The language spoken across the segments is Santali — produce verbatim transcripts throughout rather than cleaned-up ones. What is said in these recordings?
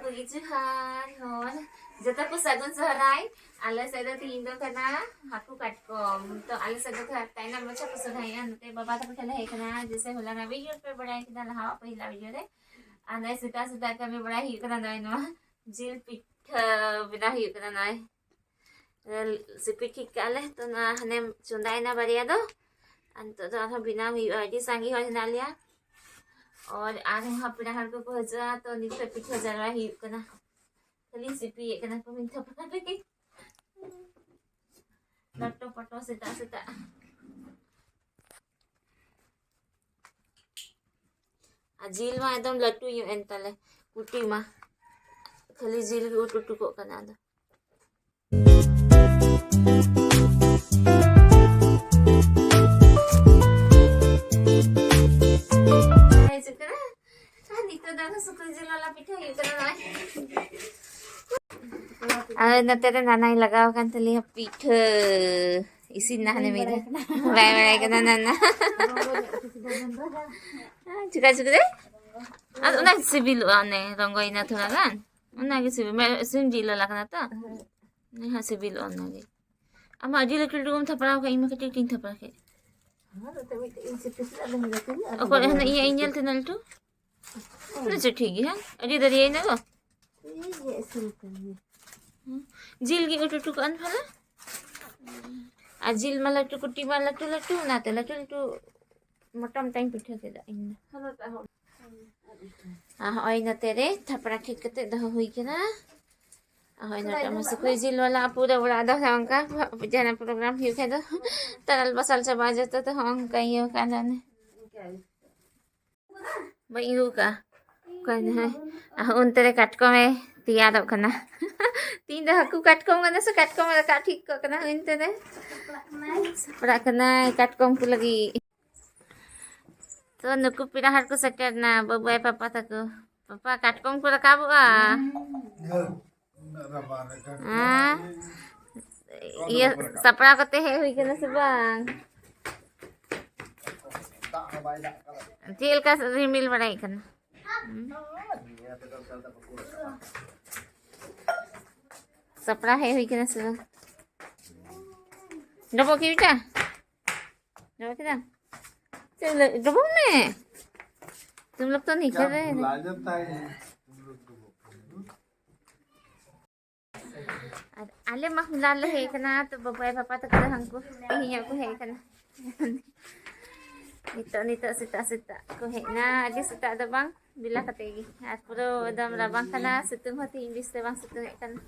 ᱠᱚᱜᱮ ᱡᱚᱦᱟᱨ ᱦᱚᱲ, ᱡᱚᱛᱚ ᱠᱚ ᱥᱟᱹᱜᱩᱱ ᱥᱚᱦᱨᱟᱭ᱾ ᱟᱞᱮ ᱥᱮᱫ ᱫᱚ ᱛᱤᱦᱤᱧ ᱫᱚ ᱠᱟᱱᱟ ᱦᱟᱹᱠᱩ ᱠᱟᱴᱠᱚᱢ᱾ ᱛᱚ ᱟᱞᱮ ᱥᱮᱫ ᱫᱚ ᱛᱷᱚᱲᱟ ᱛᱟᱭᱱᱚᱢ ᱢᱟᱪᱷᱟ ᱠᱚ ᱥᱚᱦᱨᱟᱭᱟ᱾ ᱱᱚᱛᱮ ᱵᱟᱵᱟ ᱛᱟᱠᱚ ᱴᱷᱮᱱ ᱞᱮ ᱦᱮᱡ ᱠᱟᱱᱟ, ᱡᱮᱥᱮ ᱦᱚᱞᱟ ᱱᱟ ᱵᱷᱤᱰᱤᱭᱳ ᱯᱮ ᱵᱟᱲᱟᱭ ᱠᱮᱫᱟ, ᱞᱟᱦᱟᱣᱟᱜ ᱯᱟᱹᱦᱤᱞᱟ ᱵᱷᱤᱰᱤᱭᱳ ᱨᱮ᱾ ᱟᱨ ᱱᱚᱜᱼᱚᱭ ᱥᱮᱛᱟᱜ ᱥᱮᱛᱟᱜ ᱠᱟᱹᱢᱤ ᱵᱟᱲᱟᱭ ᱦᱩᱭᱩᱜ ᱠᱟᱱᱟ, ᱱᱚᱜᱼᱚᱭ ᱱᱚᱣᱟ ᱡᱤᱞ ᱯᱤᱴᱷᱟᱹ ᱵᱮᱱᱟᱣ ᱦᱩᱭᱩᱜ ᱠᱟᱱᱟ᱾ ᱱᱚᱜᱼᱚᱭ ᱥᱤᱯᱤ ᱴᱷᱤᱠ ᱠᱟᱜᱼᱟ ᱞᱮ᱾ ᱛᱚ ᱱᱚᱣᱟ ᱦᱟᱱᱮ ᱪᱚᱸᱫᱟᱭᱮᱱᱟ ᱵᱟᱨᱭᱟ ᱫᱚ, ᱟᱨ ᱱᱤᱛᱚᱜ ᱫᱚ ᱟᱨᱦᱚᱸ ᱵᱮᱱᱟᱣ ᱦᱩᱭᱩᱜᱼᱟ᱾ ᱟᱹᱰᱤ ᱥᱟᱸᱜᱮ ᱦᱚᱲ ᱦᱮᱱᱟᱜ ᱞᱮᱭᱟ, ᱟᱨ ᱟᱨᱦᱚᱸ ᱦᱟᱸᱜ ᱯᱮᱲᱟ ᱦᱚᱲ ᱠᱚᱠᱚ ᱦᱤᱡᱩᱜᱼᱟ᱾ ᱛᱚ ᱱᱤᱛ ᱠᱷᱚᱡ ᱯᱤᱴᱷᱟᱹ ᱡᱟᱣᱨᱟ ᱦᱩᱭᱩᱜ ᱠᱟᱱᱟ᱾ ᱠᱷᱟᱹᱞᱤ ᱥᱤᱯᱤᱭᱮᱫ ᱠᱟᱱᱟ ᱠᱚ ᱢᱤᱫ ᱛᱷᱟᱯᱲᱟ ᱨᱮᱜᱮ᱾ ᱞᱚᱴᱚ ᱯᱚᱴᱚ ᱥᱮᱛᱟᱜ ᱥᱮᱛᱟᱜ᱾ ᱟᱨ ᱡᱤᱞ ᱢᱟ ᱮᱠᱫᱚᱢ ᱞᱟᱹᱴᱩ ᱧᱚᱜ ᱮᱱ ᱛᱟᱞᱮ, ᱠᱩᱴᱤ ᱢᱟ᱾ ᱠᱷᱟᱹᱞᱤ ᱡᱤᱞ ᱜᱮ ᱩᱴᱩ ᱩᱴᱩ ᱠᱚᱜ ᱠᱟᱱᱟ ᱟᱫᱚ᱾ ᱦᱤᱡᱩᱜ ᱠᱟᱱᱟ᱾ ᱟᱨ ᱱᱤᱛᱚᱜ ᱫᱚ ᱟᱫᱚ ᱥᱩᱠᱨᱤ ᱡᱤᱞ ᱵᱟᱞᱟ ᱯᱤᱴᱷᱟᱹ ᱦᱩᱭᱩᱜ ᱠᱟᱱᱟ ᱱᱚᱜᱼᱚᱭ᱾ ᱟᱨ ᱱᱚᱛᱮ ᱨᱮ ᱱᱟᱱᱟᱭ ᱞᱟᱜᱟᱣ ᱟᱠᱟᱱ ᱛᱟᱞᱮᱭᱟ ᱯᱤᱴᱷᱟᱹ᱾ ᱤᱥᱤᱱ ᱱᱟ ᱦᱟᱱᱮ ᱢᱤᱫ ᱫᱷᱟᱣ᱾ ᱵᱟᱭ ᱵᱟᱲᱟᱭ ᱠᱟᱱᱟ ᱱᱟᱱᱟ᱾ ᱪᱤᱠᱟ ᱪᱤᱠᱟ ᱫᱮ? ᱟᱨ ᱚᱱᱟ ᱥᱤᱵᱤᱞᱚᱜᱼᱟ, ᱚᱱᱮ ᱨᱚᱝᱜᱚᱭᱮᱱᱟ ᱛᱷᱚᱲᱟ ᱜᱟᱱ᱾ ᱚᱱᱟᱜᱮ ᱥᱤᱵᱤᱞ, ᱢᱮ-, ᱥᱤᱢ ᱡᱤᱞ ᱞᱟᱜᱟᱣ ᱠᱟᱱᱟ ᱛᱚ᱾ ᱦᱮᱸ, ᱥᱤᱵᱤᱞᱚᱜᱼᱟ ᱚᱱᱟᱜᱮ᱾ ᱟᱢ ᱢᱟ ᱟᱹᱰᱤ ᱞᱟᱹᱴᱩ ᱞᱟᱹᱴᱩ ᱜᱮᱢ ᱛᱷᱟᱯᱲᱟᱣ ᱠᱟᱜ, ᱤᱧ ᱢᱟ ᱠᱟᱹᱴᱤᱡ ᱠᱟᱹᱴᱤᱡ ᱤᱧ ᱛᱷᱟᱯᱲᱟᱣ ᱠᱮᱫ᱾ ᱦᱮᱸ, ᱱᱚᱛᱮ ᱢᱤᱫᱴᱮᱡ ᱤᱧ ᱥᱤᱯᱤ ᱠᱮᱫᱟ, ᱟᱫᱚᱧ ᱞᱟᱹᱴᱩᱭᱟ, ᱟᱫᱚ ᱚᱠᱚᱭ ᱦᱟᱱᱟ ᱤᱭᱟᱹ ᱤᱧ ᱧᱮᱞ ᱛᱮ ᱞᱟᱹᱴᱩ? ᱦᱮᱸ᱾ ᱟᱫᱚ ᱪᱮᱫ ᱴᱷᱤᱠ ᱜᱮᱭᱟ, ᱟᱹᱰᱤ ᱫᱟᱨᱭᱟᱭᱮᱱᱟ ᱜᱚ᱾ ᱴᱷᱤᱠ ᱜᱮᱭᱟ, ᱤᱥᱤᱱ ᱟᱠᱟᱱ ᱜᱮᱭᱟ᱾ ᱦᱩᱸ᱾ ᱡᱤᱞ ᱜᱮ ᱩᱴᱩ ᱩᱴᱩ ᱠᱚᱜᱼᱟ ᱵᱷᱟᱞᱟ᱾ ᱟᱨ ᱡᱤᱞ ᱢᱟ ᱞᱟᱹᱴᱩ ᱠᱩᱴᱤ ᱢᱟ ᱞᱟᱹᱴᱩ ᱞᱟᱹᱴᱩ, ᱚᱱᱟᱛᱮ ᱞᱟᱹᱴᱩ ᱞᱟᱹᱴᱩ ᱢᱚᱴᱟ ᱢᱚᱴᱟᱧ ᱯᱤᱴᱷᱟᱹ ᱠᱮᱫᱟ ᱤᱧ ᱫᱚ᱾ ᱟᱨ ᱦᱚᱸᱜᱼᱚᱭ ᱱᱚᱛᱮ ᱨᱮ ᱛᱷᱟᱯᱲᱟ ᱴᱷᱤᱠ ᱠᱟᱛᱮ ᱫᱚᱦᱚ ᱦᱩᱭ ᱠᱟᱱᱟ᱾ ᱟᱨ ᱦᱚᱸᱜᱼᱚᱭ ᱱᱚᱛᱮ ᱢᱟ ᱥᱩᱠᱨᱤ ᱡᱤᱞ ᱵᱟᱞᱟ ᱯᱩᱨᱟᱹ ᱚᱲᱟᱜ ᱫᱚ ᱦᱟᱸᱜ ᱚᱱᱠᱟ ᱡᱟᱦᱟᱱᱟᱜ ᱯᱨᱳᱜᱨᱟᱢ ᱦᱩᱭᱩᱜ ᱠᱷᱟᱡ ᱫᱚ ᱛᱟᱨᱟᱞ ᱵᱟᱥᱟᱞ ᱪᱟᱵᱟᱜᱼᱟ ᱡᱚᱛᱚ, ᱛᱚ ᱦᱚᱸᱜᱼᱚ ᱚᱱᱠᱟ ᱤᱭᱟᱹ ᱠᱟᱱᱟ᱾ ᱵᱟᱹᱧ ᱟᱹᱜᱩ ᱠᱟᱜᱼᱟ᱾ ᱚᱠᱟᱭ ᱱᱟᱭ? ᱟᱨ ᱚᱱᱛᱮ ᱨᱮ ᱠᱟᱴᱠᱚᱢᱮ ᱛᱮᱭᱟᱨᱚᱜ ᱠᱟᱱᱟ᱾ ᱛᱤᱦᱤᱧ ᱫᱚ ᱦᱟᱹᱠᱩ ᱠᱟᱴᱠᱚᱢ ᱠᱟᱱᱟ ᱥᱮ ᱠᱟᱴᱠᱚᱢ ᱨᱟᱠᱟᱵ ᱴᱷᱤᱠ ᱠᱚᱜ ᱠᱟᱱᱟ ᱚᱱᱛᱮ ᱨᱮ? ᱥᱟᱯᱲᱟᱜ ᱠᱟᱱᱟᱭ ᱠᱟᱴᱠᱚᱢ ᱠᱚ ᱞᱟᱹᱜᱤᱫ᱾ ᱛᱚ ᱱᱩᱠᱩ ᱯᱮᱲᱟ ᱦᱚᱲ ᱠᱚ ᱥᱮᱴᱮᱨ ᱱᱟ, ᱵᱟᱹᱵᱩ ᱟᱭ ᱯᱟᱯᱟ ᱛᱟᱠᱚ᱾ ᱯᱟᱯᱟ, ᱠᱟᱴᱠᱚᱢ ᱠᱚ ᱨᱟᱠᱟᱵᱚᱜᱼᱟ? ᱦᱮᱸ? ᱤᱭᱟᱹ ᱥᱟᱯᱲᱟᱣ ᱠᱟᱛᱮ ᱦᱮᱡ ᱦᱩᱭ ᱠᱟᱱᱟ ᱥᱮ ᱵᱟᱝ? ᱪᱮᱫ ᱞᱮᱠᱟ ᱨᱤᱢᱤᱞ ᱵᱟᱲᱟᱭᱮᱫ ᱠᱟᱱᱟ? ᱥᱟᱯᱲᱟᱣ ᱦᱮᱡ ᱦᱩᱭ ᱠᱟᱱᱟ ᱥᱮ ᱵᱟᱝ? ᱰᱚᱵᱚᱜ ᱠᱮᱫ ᱵᱮᱴᱟ? ᱰᱚᱵᱚᱜ ᱠᱮᱫᱟᱢ? ᱪᱮᱫ ᱞᱟᱹᱜᱤᱫ? ᱰᱚᱵᱚᱜ ᱢᱮ᱾ तुम लोग तो नहीं कर रहे हैं। ᱟᱨ ᱟᱞᱮ ᱢᱟ ᱦᱚᱞᱟ ᱞᱮ ᱦᱮᱡ ᱠᱟᱱᱟ, ᱛᱚ ᱵᱟᱵᱟᱭ ᱯᱟᱯᱟ ᱛᱟᱠᱚ ᱫᱚ ᱦᱟᱱᱠᱩ ᱛᱮᱦᱮᱧᱚᱜ ᱠᱚ ᱦᱮᱡ ᱠᱟᱱᱟ᱾ ᱱᱤᱛᱚᱜ, ᱱᱤᱛᱚᱜ ᱥᱮᱛᱟᱜ ᱥᱮᱛᱟᱜ ᱠᱚ ᱦᱮᱡ ᱮᱱᱟ, ᱟᱹᱰᱤ ᱥᱮᱛᱟᱜ ᱫᱚ ᱵᱟᱝ, ᱵᱮᱞᱟ ᱠᱟᱛᱮ ᱜᱮ᱾ ᱟᱨ ᱯᱩᱨᱟᱹ ᱮᱠᱫᱚᱢ ᱨᱟᱵᱟᱝ ᱠᱟᱱᱟ, ᱥᱤᱛᱩᱝ ᱦᱚᱸ ᱛᱮᱦᱮᱧ ᱵᱮᱥ ᱛᱮ ᱵᱟᱝ ᱥᱤᱛᱩᱝ ᱮᱫ ᱠᱟᱱᱟ᱾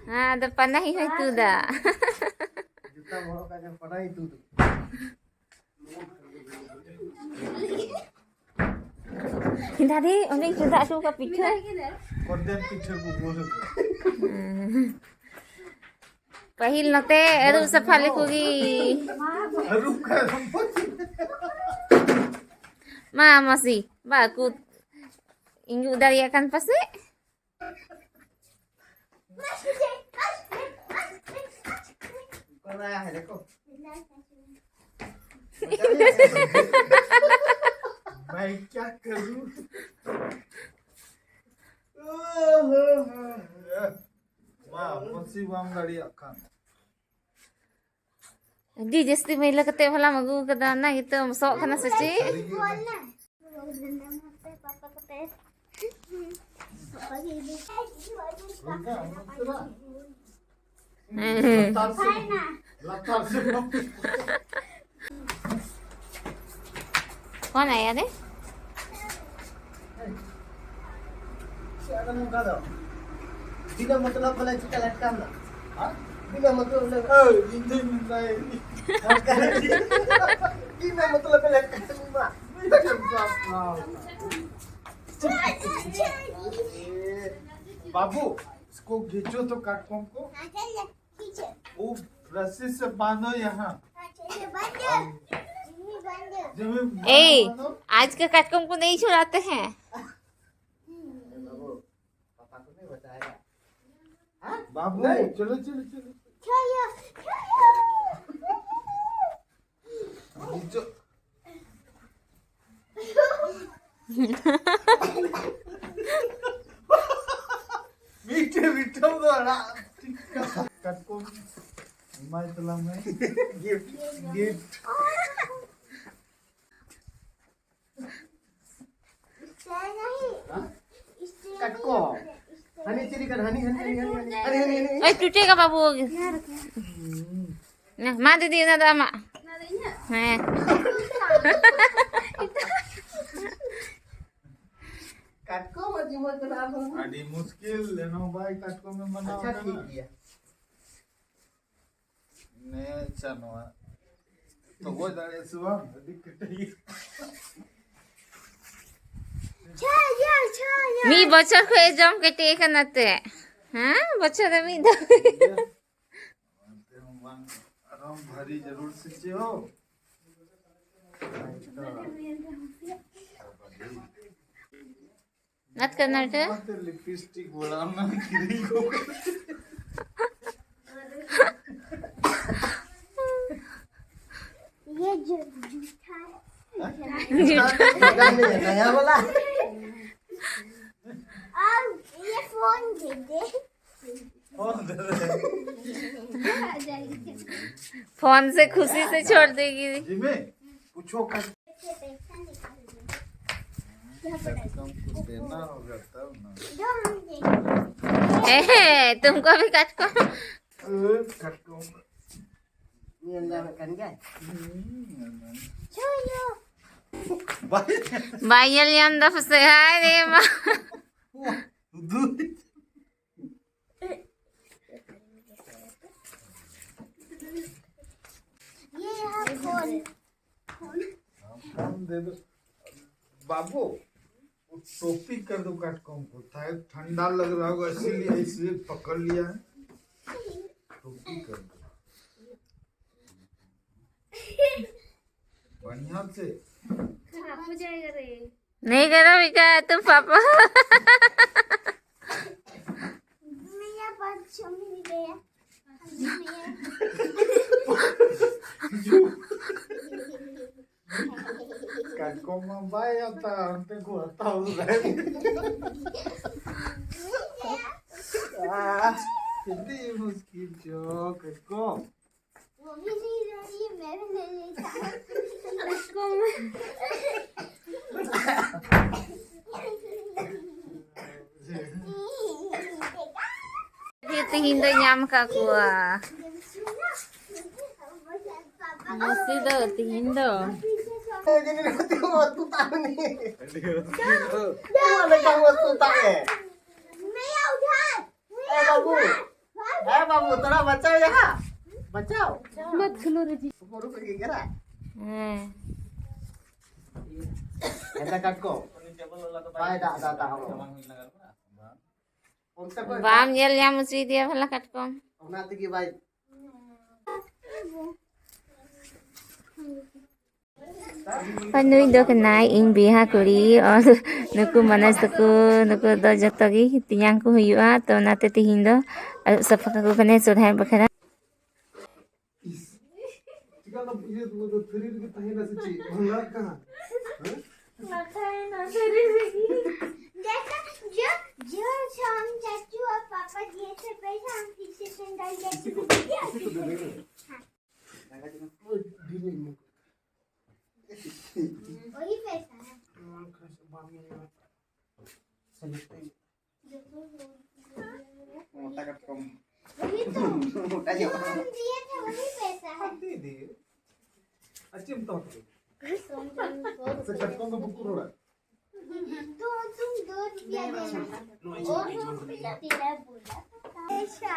ᱦᱮᱸ, ᱟᱫᱚ ᱯᱟᱱᱟᱦᱤ ᱦᱚᱸᱭ ᱛᱩᱫᱟ᱾ ᱡᱩᱛᱟᱢ ᱦᱚᱨᱚᱜ ᱠᱟᱜ ᱠᱷᱟᱱ ᱯᱟᱱᱟᱦᱤ ᱛᱩᱫ᱾ ᱫᱟᱫᱤ, ᱚᱸᱰᱮᱧ ᱪᱚᱸᱫᱟ ᱦᱚᱴᱚ ᱠᱟᱜ ᱯᱤᱴᱷᱟᱹ᱾ ᱠᱚᱨᱫᱮᱢ ᱯᱤᱴᱷᱟᱹ ᱠᱚ ᱜᱳᱞ ᱠᱟᱜ᱾ ᱦᱮᱸ᱾ ᱯᱟᱹᱦᱤᱞ ᱱᱚᱛᱮ ᱟᱹᱨᱩᱵ ᱥᱟᱯᱷᱟ ᱞᱮᱠᱚ ᱜᱮ᱾ ᱟᱹᱨᱩᱵ ᱠᱟᱜ᱾ ᱢᱟ ᱢᱟᱹᱥᱤ, ᱵᱟᱠᱚ ᱤᱧ ᱫᱟᱲᱮᱭᱟᱜ ᱠᱟᱱ ᱯᱟᱥᱮᱡ᱾ भाई क्या करूं? ᱢᱟ, ᱯᱟᱹᱥᱤ ᱵᱟᱢ ᱫᱟᱲᱮᱭᱟᱜ ᱠᱷᱟᱱ᱾ ᱟᱹᱰᱤ ᱡᱟᱹᱥᱛᱤ ᱢᱟᱹᱭᱞᱟᱹ ᱠᱟᱛᱮ ᱵᱷᱟᱞᱟᱢ ᱟᱹᱜᱩ ᱠᱟᱫᱟ, ᱚᱱᱟ ᱜᱮᱛᱚ ᱥᱚᱜ ᱠᱟᱱᱟ ᱥᱮ ᱪᱮᱫ? ᱦᱮᱸ᱾ ᱞᱟᱛᱟᱨ ᱥᱮᱫ, ᱞᱟᱛᱟᱨ ᱥᱮᱫ᱾ कौन आया रे? ᱪᱮᱫ ᱟᱫᱚ ᱱᱚᱝᱠᱟ ᱫᱚ? ᱵᱤᱱᱟᱹ ᱢᱚᱛᱞᱚᱵ ᱵᱚᱞᱮ ᱪᱮᱫ ᱞᱮᱠᱟ ᱞᱮᱴᱠᱟᱢ ᱫᱚ? ᱦᱮᱸ? ᱵᱤᱱᱟᱹ ᱢᱚᱛᱞᱚᱵ ᱵᱚᱞᱮ ᱮᱭ, ᱤᱧ ᱫᱚᱧ ᱢᱮᱱᱫᱟ, ᱵᱤᱱᱟᱹ ᱢᱚᱛᱞᱚᱵ ᱵᱚᱞᱮ ᱞᱮᱴᱠᱟᱢ ᱢᱟ᱾ बाबू, इसको खींचो तो काटकोम को। वो रस्सी से बांधो यहाँ। जमीन ए, बांधो। आज के काटकोम को नहीं छुड़ाते हैं। बाबू, पापा को नहीं बताएगा। हाँ? बाबू, नहीं। चलो, चलो, चलो। छोड़ो, छोड़ो। ᱱᱤᱛᱚᱜ ᱢᱤᱫᱴᱮᱱ ᱢᱤᱫᱴᱟᱝ ᱫᱚ ᱟᱲᱟᱜ ᱴᱷᱤᱠ ᱠᱟᱛᱷᱟ᱾ ᱠᱟᱴᱠᱚᱢ ᱮᱢᱟᱭ ᱛᱟᱞᱟᱝ ᱢᱮ᱾ Gift, gift. ᱠᱟᱴᱠᱚᱢ᱾ ᱦᱟᱹᱱᱤ ᱪᱤᱞᱤ ᱠᱟᱱᱟ? ᱦᱟᱹᱱᱤ, ᱦᱟᱹᱱᱤ, ᱦᱟᱹᱱᱤ, ᱦᱟᱹᱱᱤ, ᱦᱟᱹᱱᱤ, ᱦᱟᱹᱱᱤ, ᱦᱟᱹᱱᱤ, ᱦᱟᱹᱱᱤ᱾ ᱳᱭ ᱴᱩᱴᱮ ᱠᱟ ᱵᱟᱹᱵᱩ᱾ ᱦᱩᱸ᱾ ᱱᱮ, ᱢᱟ ᱫᱤᱫᱤ, ᱚᱱᱟ ᱫᱚ ᱟᱢᱟᱜ᱾ ᱦᱮᱸ᱾ ᱠᱟᱴᱠᱚᱢ ᱟᱨ ᱡᱤᱢᱟᱹ ᱠᱟᱱᱟ ᱟᱨᱦᱚᱸ᱾ ᱟᱹᱰᱤ ᱢᱩᱥᱠᱤᱞ, ᱮᱱᱦᱚᱸ ᱵᱟᱭ ᱠᱟᱴᱠᱚᱢ ᱮ ᱢᱟᱱᱟᱣ ᱟᱪᱪᱷᱟ, ᱠᱟᱱᱟ᱾ ᱴᱷᱤᱠ ᱜᱮᱭᱟ᱾ ᱱᱮ, ᱟᱪᱪᱷᱟ, ᱱᱚᱣᱟ ᱛᱚᱜᱚᱡ ᱫᱟᱲᱮᱭᱟᱜᱼᱟ ᱥᱮ ᱵᱟᱝ? ᱟᱹᱰᱤ ᱠᱮᱴᱮᱡ ᱜᱮ᱾ ᱢᱤᱫ ᱵᱚᱪᱷᱚᱨ ᱠᱷᱚᱡ ᱮ ᱡᱚᱢ ᱠᱮᱴᱮᱡ ᱠᱟᱱᱟ ᱛᱮ᱾ ᱦᱮᱸ, ᱵᱚᱪᱷᱚᱨ ᱨᱮ ᱢᱤᱫ ᱫᱷᱟᱣ᱾ ᱚᱱᱛᱮ ᱦᱚᱸ ᱵᱟᱝ, ᱟᱨᱦᱚᱸ ᱵᱷᱟᱨᱤ ᱡᱟᱹᱨᱩᱲ ᱥᱮ ᱪᱮᱫ ᱦᱚᱸ? ᱱᱟᱛ ᱠᱟᱱᱟᱴᱟ᱾ ᱚᱱᱟᱛᱮ ᱞᱤᱯᱤᱥᱴᱤᱠ ᱵᱚᱲᱟ ᱚᱱᱟ ᱠᱤᱨᱤᱧ ᱠᱚ᱾ ये जो जूठा है। नया वाला। और ये फोन दे दे। फोन से खुशी से छोड़ देगी। जी में पूछो कर। तुमको देना होगा तब ना। ए, तुमको भी काटको। काटको। ये अंदर में कर गया। बाय। बाय, ये अंदर से हाय रे माँ। दूध। ये यहाँ फोन। हाँ, फोन दे दो। बाबू, वो टोपी कर दो काटकॉम को। शायद ठंडा लग रहा होगा, इसीलिए इसे पकड़ लिया है। टोपी कर दो। बढ़िया से। खराब हो जाएगा रे। नहीं करो बेटा, तुम पापा। भैया, पाँच छः मिल गया। भैया। ᱢᱟ ᱵᱟᱭ ᱦᱟᱛᱟᱣᱟ, ᱚᱱᱛᱮ ᱠᱚ ᱦᱟᱛᱟᱣ ᱞᱮᱫᱟ᱾ ᱟᱦ, ᱟᱹᱰᱤ ᱢᱩᱥᱠᱤᱞ ᱪᱚ, ᱠᱟᱴᱠᱚᱢ᱾ वो भी नहीं ले रही है, मैं भी ले लेता हूँ। ᱛᱮᱦᱮᱧ ᱫᱚ ᱧᱟᱢ ᱠᱟᱜ ᱠᱚᱣᱟ᱾ ᱢᱟᱹᱥᱤ ᱫᱚ ᱛᱮᱦᱮᱧ ᱫᱚ᱾ ᱚᱱᱮ ᱠᱟᱢ ᱚᱛᱩ ᱛᱟᱜ ᱮ᱾ ᱮ ᱵᱟᱹᱵᱩ, ᱮ ᱵᱟᱹᱵᱩ, ᱛᱷᱚᱲᱟ ᱵᱟᱪᱟᱣ ᱭᱟ, ᱵᱟᱪᱟᱣ᱾ ᱢᱚᱛ ᱠᱷᱩᱞᱳ ᱨᱮ ᱡᱤ᱾ ᱵᱩᱨᱩ ᱠᱚ ᱜᱮᱜᱮᱨᱟ᱾ ᱦᱮᱸ᱾ ᱮᱴᱟ ᱠᱟᱴᱠᱚᱢ᱾ ᱵᱟᱭ ᱫᱟᱜ ᱫᱟ ᱛᱟᱦᱚᱸ᱾ ᱚᱱᱛᱮ ᱠᱷᱚᱡ ᱵᱟᱢ ᱧᱮᱞ ᱧᱟᱢ ᱦᱚᱪᱚᱭᱮᱫᱮᱭᱟ ᱵᱷᱟᱞᱟ ᱠᱟᱴᱠᱚᱢ᱾ ᱚᱱᱟ ᱛᱮᱜᱮ ᱵᱟᱭ᱾ ᱟᱨ ᱱᱩᱭ ᱫᱚ ᱠᱟᱱᱟᱭ ᱤᱧ ᱵᱚᱭᱦᱟ ᱠᱩᱲᱤ᱾ ᱟᱨ ᱱᱩᱠᱩ ᱢᱟᱱᱚᱥ ᱛᱟᱠᱚ, ᱱᱩᱠᱩ ᱫᱚ ᱡᱚᱛᱚ ᱜᱮ ᱛᱮᱧᱟᱝ ᱠᱚ ᱦᱩᱭᱩᱜᱼᱟ᱾ ᱛᱚ ᱚᱱᱟᱛᱮ ᱛᱮᱦᱮᱧ ᱫᱚ ᱟᱹᱨᱩᱵ ᱥᱟᱯᱷᱟ ᱠᱟᱠᱚ ᱠᱟᱱᱟᱭ ᱥᱚᱨᱦᱟᱭ ᱵᱟᱠᱷᱨᱟ᱾ ᱤᱥ, ᱪᱤᱠᱟ ᱫᱚ ᱤᱭᱟᱹ ᱫᱚ ᱛᱷᱟᱹᱨᱤ ᱨᱮᱜᱮ ᱛᱟᱦᱮᱱᱟ ᱥᱮ ᱪᱮᱫ? ᱵᱟᱝ ᱞᱟᱜᱟᱜ ᱠᱟᱱᱟ? ᱦᱮᱸ? ᱞᱟᱴᱷᱟᱭᱮᱱᱟ ᱛᱷᱟᱹᱨᱤ ᱨᱮᱜᱮ᱾ देखो, जो, जो हम चाचू और पापा दिए थे पैसा, हम फिर से सेंडल लेके इसी को दे दे, इसी को दे दे। हाँ। वही पैसा है। मोटा कटकम। वही तो। मोटा जो। जो हम दिए थे, वही पैसा है। दे दे। अच्छी बताओ तो। से कटकम तो बुक करो। तो तुम दो रुपया देना। और हम रुपया तेरा बोला। ऐसा।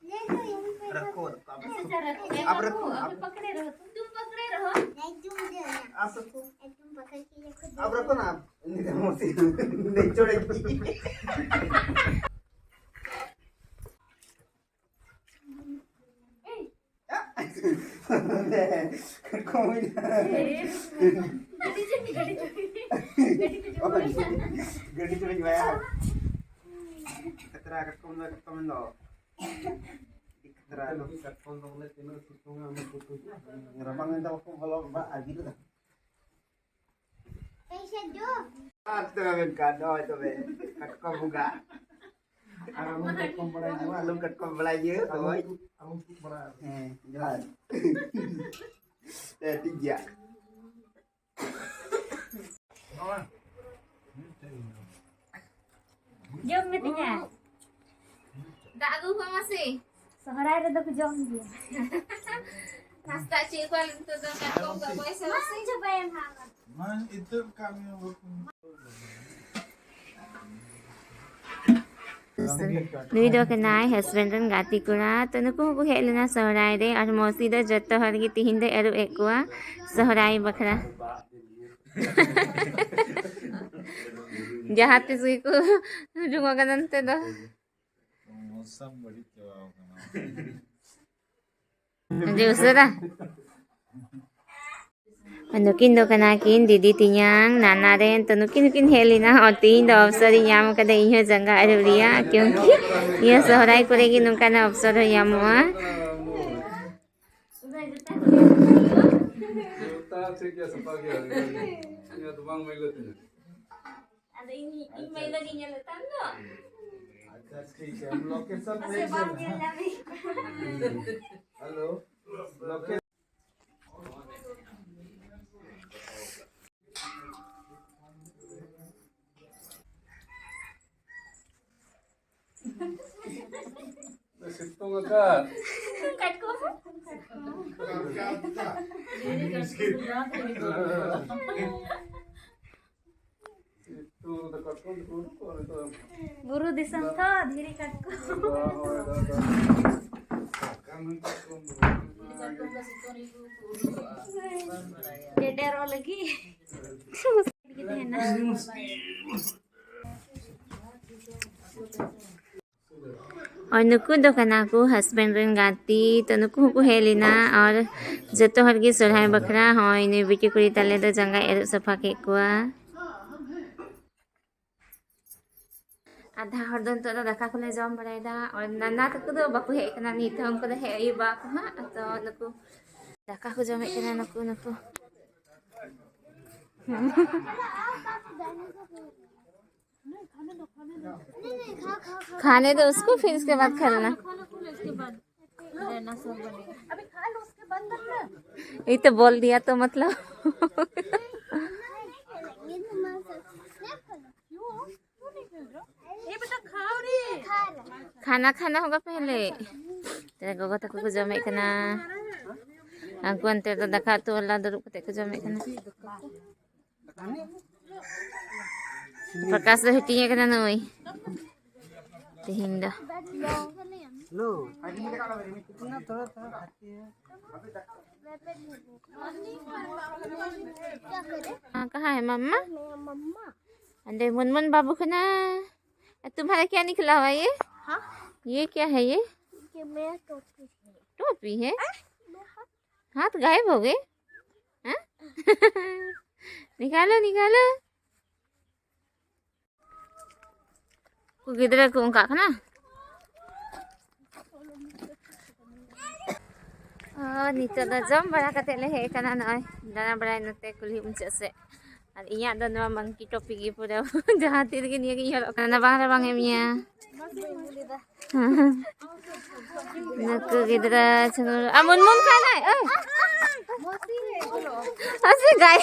ले लो, यहीं पे रखो, रखो, आप रखो। आप रखो, आप पकड़े रहो, तुम, तुम पकड़े रहो। नहीं, तुम दे ना। आ सकते। नहीं, तुम पकड़ के रखो, आप रखो ना, आप। नहीं, नहीं छोड़ेगी। ᱠᱚᱢ ᱦᱩᱭ ᱱᱟ᱾ ᱜᱟᱹᱰᱤ ᱪᱟᱹᱵᱤ, ᱜᱟᱹᱰᱤ ᱪᱟᱹᱵᱤ᱾ ᱜᱟᱹᱰᱤ ᱪᱟᱹᱵᱤ ᱵᱟᱭᱟ᱾ ᱠᱷᱟᱛᱨᱟ ᱠᱟᱴᱠᱚᱢ ᱫᱚ, ᱠᱟᱴᱠᱚᱢ ᱫᱚ᱾ ᱠᱷᱟᱛᱨᱟ ᱫᱚ᱾ ᱠᱟᱴᱠᱚᱢ ᱫᱚ ᱵᱚᱞᱮ ᱛᱤᱱᱟᱹᱜ ᱥᱤᱛᱩᱝᱟ, ᱩᱱᱟᱹᱜ ᱠᱚ ᱨᱟᱵᱟᱝ ᱫᱤᱱ ᱫᱚ ᱵᱟᱠᱚ ᱵᱚᱞᱚ, ᱵᱟ, ᱟᱨ ᱜᱤᱫᱽᱨᱟᱹ ᱫᱚ᱾ ᱟᱨ ᱛᱚᱵᱮ ᱢᱮᱱᱠᱷᱟᱱ ᱱᱚᱜᱼᱚᱭ ᱛᱚᱵᱮ ᱠᱟᱴᱠᱚᱢ ᱵᱚᱸᱜᱟ᱾ ᱟᱨ ᱟᱞᱚᱢ ᱠᱟᱴᱠᱚᱢ ᱵᱟᱲᱟᱭ ᱧᱚᱜᱼᱟ᱾ ᱟᱞᱚᱢ ᱠᱟᱴᱠᱚᱢ ᱵᱟᱲᱟᱭ ᱧᱚᱜᱼᱟ, ᱟᱞᱚᱢ ᱦᱳᱭ᱾ ᱠᱩ-, ᱟᱞᱚᱢ ᱠᱩᱜ ᱵᱟᱲᱟᱭᱟ᱾ ᱦᱮᱸ, ᱡᱚᱦᱟᱨ᱾ ᱦᱮᱸ, ᱴᱷᱤᱠ ᱜᱮᱭᱟ᱾ ᱡᱚᱢ ᱢᱮ ᱛᱤᱧᱟ᱾ ᱫᱟᱜ ᱟᱹᱜᱩ ᱠᱚ ᱢᱟᱥᱮ᱾ ᱥᱚᱦᱨᱟᱭ ᱨᱮᱫᱚ ᱠᱚ ᱡᱚᱢ ᱜᱮᱭᱟ᱾ ᱱᱟᱥᱛᱟ ᱪᱮᱫ ᱠᱚ ᱱᱤᱛᱚᱜ ᱫᱚ ᱠᱟᱴᱠᱚᱢ ᱠᱚ ᱯᱚᱭᱥᱟ ᱢᱟᱥᱮ᱾ ᱪᱟᱵᱟᱭᱮᱱ ᱦᱟᱸᱜ᱾ ᱢᱟ ᱤᱛᱟᱹ ᱠᱟᱹᱢᱤ ᱵᱟᱠᱚ᱾ ᱱᱩᱭ ᱫᱚ ᱠᱟᱱᱟᱭ husband ᱨᱮᱱ ᱜᱟᱛᱮ ᱠᱚᱲᱟ᱾ ᱛᱚ, ᱱᱩᱠᱩ ᱦᱚᱸᱠᱚ ᱦᱮᱡ ᱞᱮᱱᱟ ᱥᱚᱦᱨᱟᱭ ᱨᱮ᱾ ᱟᱨ ᱢᱚᱥᱤ ᱫᱚ ᱡᱚᱛᱚ ᱦᱚᱲ ᱜᱮ ᱛᱤᱦᱤᱧ ᱫᱚᱭ ᱟᱹᱨᱩᱵ ᱮᱫ ᱠᱚᱣᱟ ᱥᱚᱦᱨᱟᱭ ᱵᱟᱠᱷᱨᱟ᱾ ᱡᱟᱦᱟᱸ ᱛᱤᱥ ᱜᱮᱠᱚ ᱨᱩᱢᱚᱜ ᱠᱟᱱᱟ ᱱᱚᱱᱛᱮ ᱫᱚ᱾ ᱢᱚᱥᱟᱢ ᱵᱟᱹᱲᱤᱡ ᱪᱟᱵᱟᱣ ᱠᱟᱱᱟ᱾ ᱟᱹᱰᱤ ᱩᱥᱟᱹᱨᱟ᱾ ᱱᱩᱠᱤᱱ ᱫᱚ ᱠᱟᱱᱟ ᱠᱤᱱ ᱫᱤᱫᱤ ᱛᱮᱧᱟᱝ, ᱱᱟᱱᱟ ᱨᱮᱱ᱾ ᱛᱚ, ᱱᱩᱠᱤᱱ ᱦᱚᱸᱠᱤᱱ ᱦᱮᱡ ᱞᱮᱱᱟ᱾ ᱟᱨ ᱛᱮᱦᱮᱧ ᱫᱚ ᱚᱯᱥᱚᱨ ᱤᱧ ᱧᱟᱢ ᱠᱟᱫᱟ ᱤᱧ ᱦᱚᱸ ᱡᱟᱸᱜᱟ ᱟᱹᱨᱩᱵ ᱨᱮᱭᱟᱜ, ᱠᱤᱭᱩᱝᱠᱤ ᱱᱤᱭᱟᱹ ᱥᱚᱦᱨᱟᱭ ᱠᱚᱨᱮ ᱜᱮ ᱱᱚᱝᱠᱟᱱᱟᱜ ᱚᱯᱥᱚᱨ ᱦᱚᱸ ᱧᱟᱢᱚᱜᱼᱟ᱾ ᱡᱚᱛᱚ ᱴᱷᱤᱠ ᱜᱮᱭᱟ, ᱥᱟᱯᱷᱟ ᱜᱮᱭᱟ᱾ ᱤᱧᱟᱹᱜ ᱫᱚ ᱵᱟᱝ ᱢᱟᱹᱭᱞᱟᱹ ᱛᱤᱧᱟᱹ᱾ ᱟᱫᱚ ᱤᱧ, ᱤᱧ ᱢᱟᱹᱭᱞᱟᱹ ᱜᱤᱧ ᱧᱮᱞᱮᱫ ᱛᱟᱢ ᱫᱚ᱾ ᱟᱪᱪᱷᱟ, ᱴᱷᱤᱠ ᱜᱮᱭᱟ᱾ ᱞᱳᱠᱮᱥᱚᱱ ᱢᱟᱥᱮ ᱵᱷᱮᱡ ᱵᱟᱢ ᱢᱮ᱾ ᱧᱮᱞ ᱧᱟᱢᱤᱧ ᱠᱟᱱᱟ᱾ Hello, location. ᱥᱤᱛᱩᱝ ᱟᱠᱟᱫ᱾ ᱠᱟᱴᱠᱚᱢ᱾ ᱥᱤᱛᱩᱝ ᱟᱠᱟᱫ, ᱠᱟᱴᱠᱚᱢ ᱠᱚ ᱩᱰᱩᱠᱚᱜᱼᱟ ᱱᱤᱛᱚᱜ᱾ ᱵᱩᱨᱩ ᱫᱤᱥᱚᱢ ᱛᱚ, ᱫᱷᱤᱨᱤ ᱠᱟᱴᱠᱚᱢ᱾ ᱦᱳᱭ, ᱦᱳᱭ, ᱦᱳᱭ, ᱦᱳᱭ᱾ ᱥᱟᱠᱟᱢ ᱠᱟᱴᱠᱚᱢ ᱫᱚ ᱵᱟᱝ᱾ ᱰᱮᱰᱮᱨᱚᱜ ᱞᱟᱹᱜᱤᱫ᱾ ᱜᱮ ᱛᱟᱦᱮᱱᱟ᱾ ᱟᱨ ᱱᱩᱠᱩ ᱫᱚ ᱠᱟᱱᱟ ᱠᱚ husband ᱨᱮᱱ ᱜᱟᱛᱮ᱾ ᱛᱚ, ᱱᱩᱠᱩ ᱦᱚᱸᱠᱚ ᱦᱮᱡ ᱞᱮᱱᱟ᱾ ᱟᱨ ᱡᱚᱛᱚ ᱦᱚᱲ ᱜᱮ ᱥᱚᱨᱦᱟᱭ ᱵᱟᱠᱷᱨᱟ ᱦᱚᱸᱜᱼᱚᱭ ᱱᱩᱭ ᱵᱤᱴᱤ ᱠᱩᱲᱤ ᱛᱟᱞᱮ ᱫᱚ ᱡᱟᱸᱜᱟᱭ ᱟᱹᱨᱩᱵ ᱥᱟᱯᱷᱟ ᱠᱮᱫ ᱠᱚᱣᱟ᱾ ᱟᱫᱷᱟ ᱦᱚᱲ ᱫᱚ ᱱᱤᱛᱚᱜ ᱫᱚ ᱫᱟᱠᱟ ᱠᱚᱞᱮ ᱡᱚᱢ ᱵᱟᱲᱟᱭᱮᱫᱟ᱾ ᱟᱨ ᱱᱟᱱᱟ ᱛᱟᱠᱚ ᱫᱚ ᱵᱟᱠᱚ ᱦᱮᱡ ᱟᱠᱟᱱᱟ ᱱᱤᱛ ᱦᱚᱸ, ᱩᱱᱠᱩ ᱫᱚ ᱦᱮᱡ ᱦᱩᱭᱩᱜᱼᱟ ᱟᱠᱚ ᱦᱟᱸᱜ᱾ ᱛᱚ, ᱱᱩᱠᱩ ᱫᱟᱠᱟ ᱠᱚ ᱡᱚᱢᱮᱫ ᱠᱟᱱᱟ ᱱᱩᱠᱩ, ᱱᱩᱠᱩ᱾ खाने दो उसको, फिर उसके बाद खेलना। ये तो बोल दिया तो मतलब। खाना खाना होगा पहले। तेरे गोगो तक को जमे इतना। ᱩᱱᱠᱩ ᱚᱱᱛᱮ ᱫᱚ ᱫᱟᱠᱟ ᱩᱛᱩ ᱵᱟᱞᱟ ᱫᱩᱲᱩᱵ ᱠᱟᱛᱮ ᱠᱚ ᱡᱚᱢᱮᱫ ᱠᱟᱱᱟ᱾ ᱯᱨᱚᱠᱟᱥ ᱫᱚ ᱦᱟᱹᱴᱤᱧ ᱟᱠᱟᱱᱟ ᱱᱩᱭ ᱛᱮᱦᱮᱧ ᱫᱚ᱾ हाँ, कहाँ है मम्मा? अंदर मुनमुन बाबू खाना। तुम्हारा क्या निकला हुआ ये? हाँ? ये क्या है ये? ये मेरा टोपी है। टोपी है? हाँ? हाथ गायब हो गए? हाँ? निकालो, निकालो। ᱩᱱᱠᱩ ᱜᱤᱫᱽᱨᱟᱹ ᱠᱚ ᱚᱱᱠᱟᱜ ᱠᱟᱱᱟ᱾ ᱚ, ᱱᱤᱛᱚᱜ ᱫᱚ ᱡᱚᱢ ᱵᱟᱲᱟ ᱠᱟᱛᱮ ᱞᱮ ᱦᱮᱡ ᱟᱠᱟᱱᱟ ᱱᱚᱜᱼᱚᱭ ᱫᱟᱬᱟ ᱵᱟᱲᱟᱭ ᱱᱚᱛᱮ ᱠᱩᱞᱦᱤ ᱢᱩᱪᱟᱹᱫ ᱥᱮᱫ᱾ ᱟᱨ ᱤᱧᱟᱜ ᱫᱚ ᱱᱚᱣᱟ ᱢᱚᱝᱠᱤ ᱴᱚᱯᱤ ᱜᱮ ᱯᱩᱨᱟᱹ ᱡᱟᱦᱟᱸ ᱛᱤ ᱨᱮᱜᱮ ᱱᱤᱭᱟᱹ ᱜᱮᱧ ᱦᱚᱨᱚᱜ ᱠᱟᱱᱟ᱾ ᱵᱟᱝ ᱨᱮ ᱵᱟᱝ ᱮᱢ ᱤᱭᱟᱹ᱾ ᱱᱩᱠᱩ ᱜᱤᱫᱽᱨᱟᱹ ᱪᱷᱩᱱᱩᱨ ᱟᱢ ᱢᱩᱱᱢᱩᱱ ᱠᱟᱱᱟᱭ᱾ ᱳᱭ, ᱟᱥᱮ ᱜᱟᱭ᱾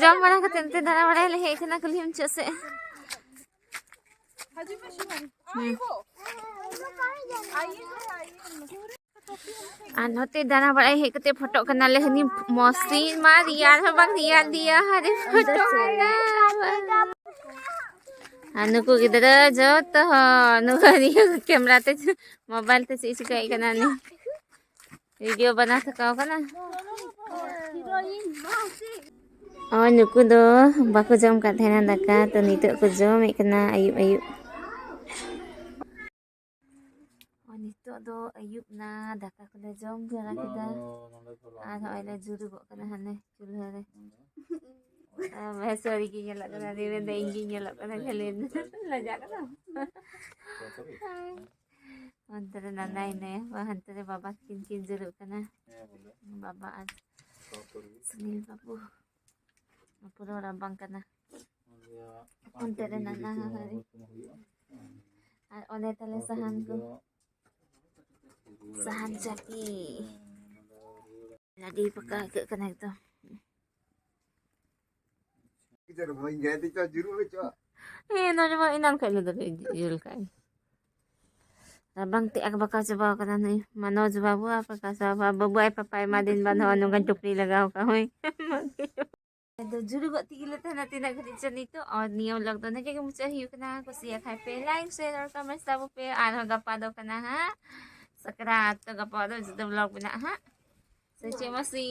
ᱡᱚᱢ ᱵᱟᱲᱟ ᱠᱟᱛᱮ ᱱᱚᱛᱮ ᱫᱟᱬᱟ ᱵᱟᱲᱟᱭ ᱞᱮ ᱦᱮᱡ ᱟᱠᱟᱱᱟ ᱠᱩᱞᱦᱤ ᱢᱩᱪᱟᱹᱫ ᱥᱮᱫ᱾ ᱦᱩᱸ᱾ ᱟᱨ ᱱᱚᱛᱮ ᱫᱟᱬᱟ ᱵᱟᱲᱟᱭ ᱦᱮᱡ ᱠᱟᱛᱮ ᱯᱷᱳᱴᱳᱜ ᱠᱟᱱᱟᱞᱮ᱾ ᱦᱟᱹᱱᱤ ᱢᱚᱥᱤᱱ ᱢᱟ ᱨᱮᱭᱟᱲ ᱦᱚᱸ ᱵᱟᱝ ᱨᱮᱭᱟᱲ ᱞᱮᱭᱟ᱾ ᱦᱟᱨᱮ ᱯᱷᱳᱴᱳ ᱟᱞᱮ᱾ ᱟᱨ ᱱᱩᱠᱩ ᱜᱤᱫᱽᱨᱟᱹ ᱡᱚᱛᱚ ᱦᱚᱲ ᱱᱩᱠᱩ ᱱᱤᱭᱟᱹ ᱠᱮᱢᱨᱟ ᱛᱮ ᱢᱳᱵᱟᱭᱤᱞ ᱛᱮ ᱪᱮᱫ ᱪᱤᱠᱟᱹᱭᱮᱫ ᱠᱟᱱᱟ ᱱᱤ? ᱵᱷᱤᱰᱤᱭᱳ ᱵᱮᱱᱟᱣ ᱛᱷᱟᱠᱟᱣ ᱠᱟᱱᱟ᱾ ᱱᱚᱜᱼᱚᱭ ᱱᱩᱠᱩ ᱫᱚ ᱵᱟᱠᱚ ᱡᱚᱢ ᱠᱟᱫ ᱛᱟᱦᱮᱱᱟ ᱫᱟᱠᱟ, ᱛᱚ ᱱᱤᱛᱚᱜ ᱠᱚ ᱡᱚᱢᱮᱫ ᱠᱟᱱᱟ ᱟᱹᱭᱩᱵ ᱟᱹᱭᱩᱵ᱾ ᱱᱚᱜᱼᱚᱭ ᱱᱤᱛᱚᱜ ᱫᱚ ᱟᱹᱭᱩᱵ ᱱᱟ, ᱫᱟᱠᱟ ᱠᱚᱞᱮ ᱡᱚᱢ ᱵᱟᱲᱟ ᱠᱮᱫᱟ᱾ ᱟᱨ ᱱᱚᱜᱼᱚᱭ ᱞᱮ ᱡᱩᱨᱩᱜᱚᱜ ᱠᱟᱱᱟ ᱦᱟᱱᱮ ᱪᱩᱞᱦᱟᱹ ᱨᱮ᱾ ᱟᱨ ᱥᱟᱹᱨᱤ ᱜᱮ ᱧᱮᱞᱚᱜ ᱠᱟᱱᱟ, ᱩᱱᱤ ᱢᱮᱱᱫᱟ ᱤᱧ ᱜᱮᱧ ᱧᱮᱞᱚᱜ ᱠᱟᱱᱟ ᱠᱷᱟᱹᱞᱤ᱾ ᱞᱟᱡᱟᱜ ᱠᱟᱱᱟ᱾ ᱚᱱᱛᱮ ᱨᱮ ᱱᱟᱱᱟ ᱦᱮᱱᱟᱭᱟ, ᱦᱟᱱᱛᱮ ᱨᱮ ᱵᱟᱵᱟ ᱛᱟᱹᱠᱤᱱ ᱠᱤᱱ ᱡᱩᱨᱩᱜ ᱠᱟᱱᱟ᱾ ᱦᱮᱸ, ᱵᱚᱞᱮ᱾ ᱵᱟᱵᱟ ᱟᱨ ᱥᱚᱨᱠᱟᱨᱤ᱾ ᱥᱩᱱᱤᱞ ᱵᱟᱹᱵᱩ᱾ ᱯᱩᱨᱟᱹ ᱨᱟᱵᱟᱝ ᱠᱟᱱᱟ᱾ ᱚᱱᱛᱮ ᱨᱮ ᱱᱟᱱᱟ ᱦᱟᱦᱟᱨᱤ᱾ ᱟᱨ ᱚᱱᱮ ᱛᱟᱞᱮ ᱥᱟᱦᱟᱱ ᱠᱚ᱾ ᱥᱟᱦᱟᱱ ᱪᱟᱹᱠᱤ᱾ ᱟᱹᱰᱤ ᱯᱟᱠᱟ ᱟᱹᱭᱠᱟᱹᱜ ᱠᱟᱱᱟ ᱮᱠᱫᱚᱢ᱾ ᱦᱮᱸ, ᱱᱚᱰᱮ ᱢᱟ ᱮᱱᱟᱱ ᱠᱷᱚᱡ ᱞᱮ ᱫᱚᱞᱮ ᱡᱩᱞ ᱠᱟᱜ᱾ ᱨᱟᱵᱟᱝ ᱛᱮ ᱟᱠ ᱵᱟᱠᱟ ᱪᱟᱵᱟᱣ ᱠᱟᱱᱟ ᱱᱩᱭ ᱢᱟᱱᱚᱡᱽ ᱵᱟᱹᱵᱩ, ᱟᱨ ᱯᱟᱠᱟ ᱪᱟᱵᱟ ᱵᱟᱹᱵᱩ ᱟᱡ ᱯᱟᱯᱟᱭ ᱮᱢᱟ ᱫᱤᱱ ᱵᱟᱝ ᱱᱚᱜᱼᱚᱭ ᱱᱚᱝᱠᱟᱱ ᱴᱩᱯᱨᱤ ᱞᱟᱜᱟᱣ ᱠᱟᱜ ᱦᱳᱭ᱾ ᱟᱫᱚ ᱡᱩᱨᱩᱜᱚᱜ ᱛᱮᱜᱮ ᱞᱮ ᱛᱟᱦᱮᱱᱟ ᱛᱤᱱᱟᱹᱜ ᱜᱷᱟᱹᱲᱤᱡ ᱪᱚ ᱱᱤᱛᱚᱜ᱾ ᱟᱨ ᱱᱤᱭᱟᱹ vlog ᱫᱚ ᱱᱚᱰᱮ ᱜᱮ ᱢᱩᱪᱟᱹᱫ ᱦᱩᱭᱩᱜ ᱠᱟᱱᱟ᱾ ᱠᱩᱥᱤᱭᱟᱜ ᱠᱷᱟᱡ ᱯᱮ like, share ᱟᱨ comment ᱛᱟᱵᱚ ᱯᱮ᱾ ᱟᱨᱦᱚᱸ ᱜᱟᱯᱟ ᱫᱚ ᱠᱟᱱᱟ ᱦᱟᱸᱜ ᱥᱟᱠᱨᱟᱛ, ᱛᱚ ᱜᱟᱯᱟ ᱫᱚ ᱡᱩᱫᱟᱹ vlog ᱢᱮᱱᱟᱜᱼᱟ ᱦᱟᱸᱜ᱾ ᱥᱮ ᱪᱮᱫ ᱢᱟᱹᱥᱤ?